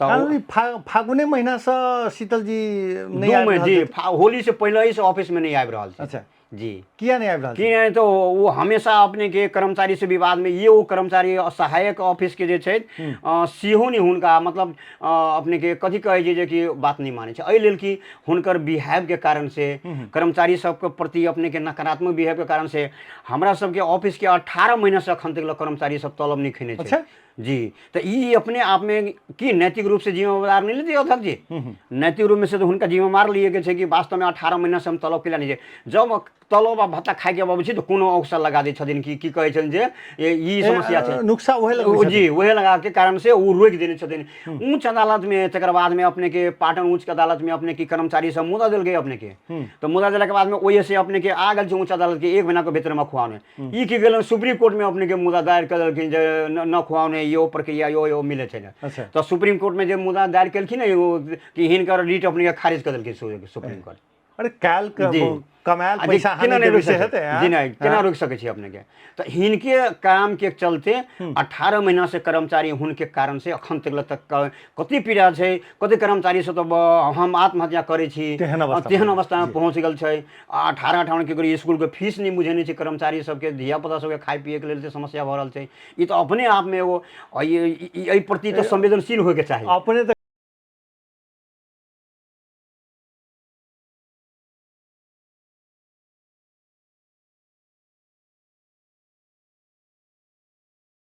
तऽ कारण ई फागुने महीनासँ शीतल जी नहि दू आबि महीना रहल जी छथि। होली से पहिले ही से ऑफिस में नहीं आबि रहल छै। जी। किया नहि आबि रहल छै? किया तऽ ओ हमेशा अपने के कर्मचारी से विवाद में ये ओ कर्मचारी सहायक ऑफिस के जे छै सेहो नहि हुनका मतलब अपने के कथी कहै छै जे कि बात नहि मानै छै। एहि लेल कि हुनकर बिहेव के कारण से कर्मचारी सबके प्रति अपने के नकारात्मक बिहेव के कारण से हमरा सबके ऑफिस के 18 महीना से अखन तक कर्मचारी सब तलब नहि खेने छै। जी, तऽ ई अपने आप में की नैतिक रूप से जिम्मेदार नहीं लेते अध्यक्ष जी? नैतिक रूप में से तो हुनका जिम्मेदार लिए के छै कि वास्तव में 18 महीना से हम तलब के नहीं छै। जब तलब आ भत्ता खाए के अबै छै तऽ कोनो औकसा लगा दै छथिन कि की कहै छथिन जे ई समस्या छै। नुक्सा उहे लगबै छथिन। जी, उहे लगा के कारण से ओ रोकि देने छथिन। उच्च अदालत में तकर बाद में अपने के पाटन उच्च अदालत में अपने की कर्मचारी सब मुद्दा देल गए अपने के। तऽ मुद्दा देला के बाद में ओहि से अपने के आ गेल छै उच्च अदालत के 1 महीना के भीतर में खुआने। ई की गेलन सुप्रीम कोर्ट में अपने के मुद्दा दायर कर देलखिन जे न खुआने यो प्रक्रिया यो यो मिले छै ने। तऽ सुप्रीम कोर्ट में जे मुद्दा दायर केलखिन ने ओ कि हिनकर रिट अपने के खारिज कर देलखिन सुप्रीम कोर्ट। अरे काल्हि के कमायल पैसा केना हानि नहि के रोकि विषय सकै हेतै, जी आँ? नहि, केना रोकि सकै छी अपने के? तऽ हिनके काम के चलते 18 महीना से कर्मचारी हुनके कारण से अखन तक तक कति पीड़ा छै, कति कर्मचारी से तऽ हम आत्महत्या करै छी, तेहन अवस्था तेहन पहुँच अवस्था में पहुँच गेल छै। आ 18 18 केकरो स्कूल के फीस नहि बुझेने छै कर्मचारी सबके, धिया पुता सबके खाय पिए के लेल से समस्या भऽ रहल छै। ई तऽ अपने आप में एगो एहि प्रति तऽ संवेदनशील होइके चाही। अपने तऽ